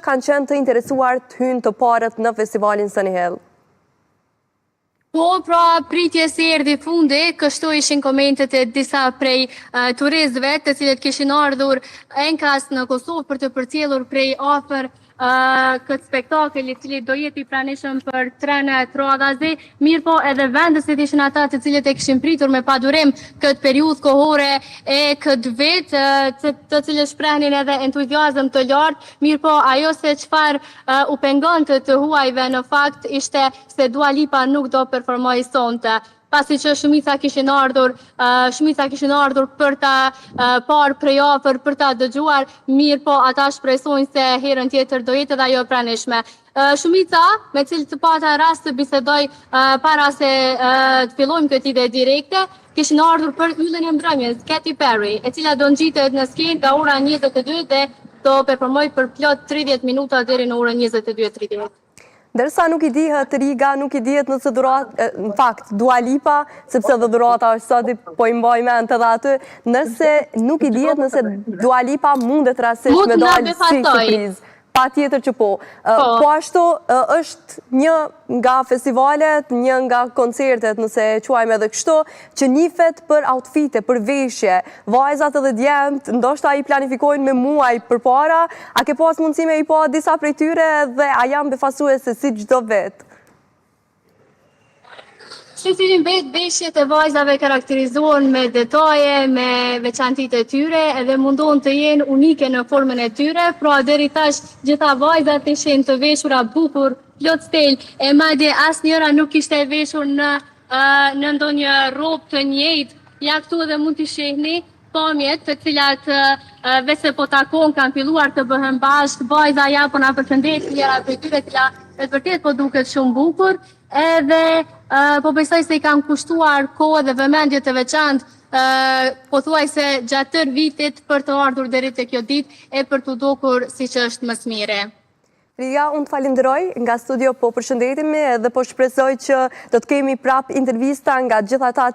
Kanë qenë të interesuar të hyjnë të parët në festivalin Sunny Hill. Po, pra, pritjes i erdhi fundi, kështu ishin komentet e disa prej turistëve të cilët kishin ardhur enkas në Kosovë për të përcjellur prej afër këtë spektakël i cili do jetë i pranishëm për tre net radhazi, mirëpo edhe vendësit ishin ata të cilët e kishin pritur me padurim këtë periudhë kohore e këtë vit, të, të cilët shprehnin edhe entuziazëm të lartë, mirëpo ajo se çfarë u pengonte të huajve në fakt ishte se Dua Lipa nuk do performojë sonte pasi që shumica kishin ardhur, shumica kishin ardhur për ta parë prej afër, për ta dëgjuar, mirëpo ata shpresojnë se herën tjetër do jetë edhe ajo e pranishme. Shumica me cilët pata rast të bisedoj para se të fillojmë këtë ide direkte, kishin ardhur për yllin e mbrëmjes, Katy Perry, e cila do ngjitet në skenë nga ora 22 dhe do performojë për plot 30 minuta deri në orën 22:30. Ndërsa nuk i dihet Riga, nuk i dihet nëse Dhurata, në fakt, Dua Lipa, sepse dhe Dhurata është sot po i mbaj mend edhe aty, nëse nuk i dihet nëse Dua Lipa mundet rastësisht me dalë si surprizë. Patjetër që po. Po, po ashtu është një nga festivalet, një nga koncertet, nëse e quajmë edhe kështu, që njifet për outfite, për veshje, vajzat edhe djemt, ndoshta i planifikojnë me muaj përpara, a ke pas mundësi me i pa disa prej tyre dhe a janë befasuese si çdo vit? Secilin vit veshjet e vajzave karakterizohen me detaje, me veçantitë e tyre edhe mundohen të jenë unike në formën e tyre, pra deri tash gjitha vajzat ishin të veshura bukur, plot stil, e madje asnjëra nuk ishte e veshur në në ndonjë rrobë të njëjtë. Ja këtu edhe mund t'i shihni pamjet të cilat veçse po takon kanë filluar të bëhen bashkë, vajza ja po na përshëndet njëra prej tyre, e cila me të vërtetë po duket shumë bukur, edhe po besoj se i kanë kushtuar kohë dhe vëmendje të veçantë pothuajse gjatë tërë vitit për të ardhur deri te kjo ditë e për t'u dukur siç është më së miri. Riga, unë të falenderoj nga studio po përshëndetemi dhe po shpresoj që do të kemi prap intervista nga gjithë ata.